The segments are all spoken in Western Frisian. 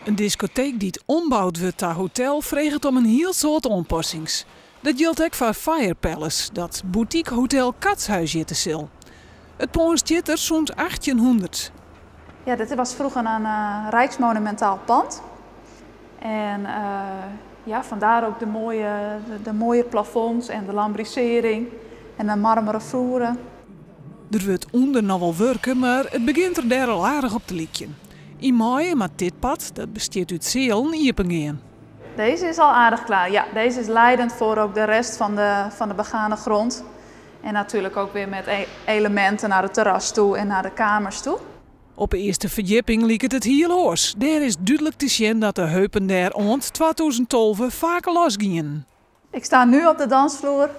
In diskoteek dy't omboud wurdt ta hotel freget om in hiel soad oanpassings. Dat jildt ek foar Fire Palace, dat boutique hotel Catshuis hjitte sil. It pân stiet der sûnt 1800. Ja, dit was vroeger een rijksmonumentaal pand. En ja, vandaar ook de mooie plafonds en de lambrisering en de marmeren vloeren. Der wurdt ûnder noch wol wurke, mar it begjint der dêr al aardich op te lykjen. Yn maaie moat dit part, dat bestiet út sealen, iepen gean. Deze is al aardig klaar. Ja, deze is leidend voor ook de rest van de begane grond. En natuurlijk ook weer met elementen naar het terras toe en naar de kamers toe. Op de earste ferdjipping liket it hiel oars. Dêr is dúdlik te sjen dat de heupen dêr oant 2012 faak los gienen. Ik sta nu op de dansvloer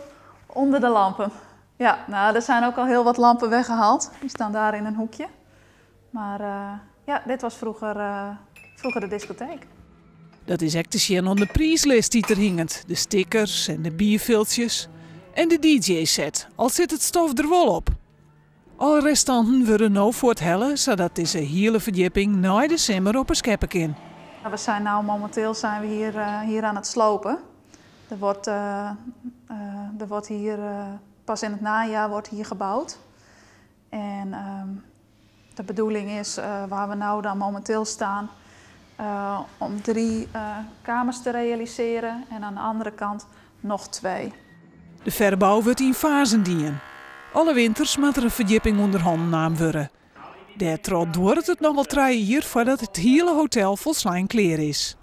onder de lampen. Ja, nou, er zijn ook al heel wat lampen weggehaald. Die staan daar in een hoekje. Maar ja, dit was vroeger de discotheek. Dat is ek te sjen oan de priislist dy't der hinget. De stickers en de bierfiltsjes. En de DJ-set, al sit it stof der wol op. Alle restanten wurde no fuorthelle, sadat dizze hiele ferdjipping nei de simmer op 'e skeppe kin. We zijn nou momenteel zijn we hier aan het slopen. Er wordt hier pas in het najaar wordt hier gebouwd. En de bedoeling is, waar we nou dan momenteel staan, om 3 kamers te realiseren en aan de andere kant nog 2. De ferbou wurdt yn fazen dien. Alle winters moat der in ferdjipping ûnder hannen naam wurde. Dêrtroch duorret it noch wol 3 jier foardat it hiele hotel folslein klear is.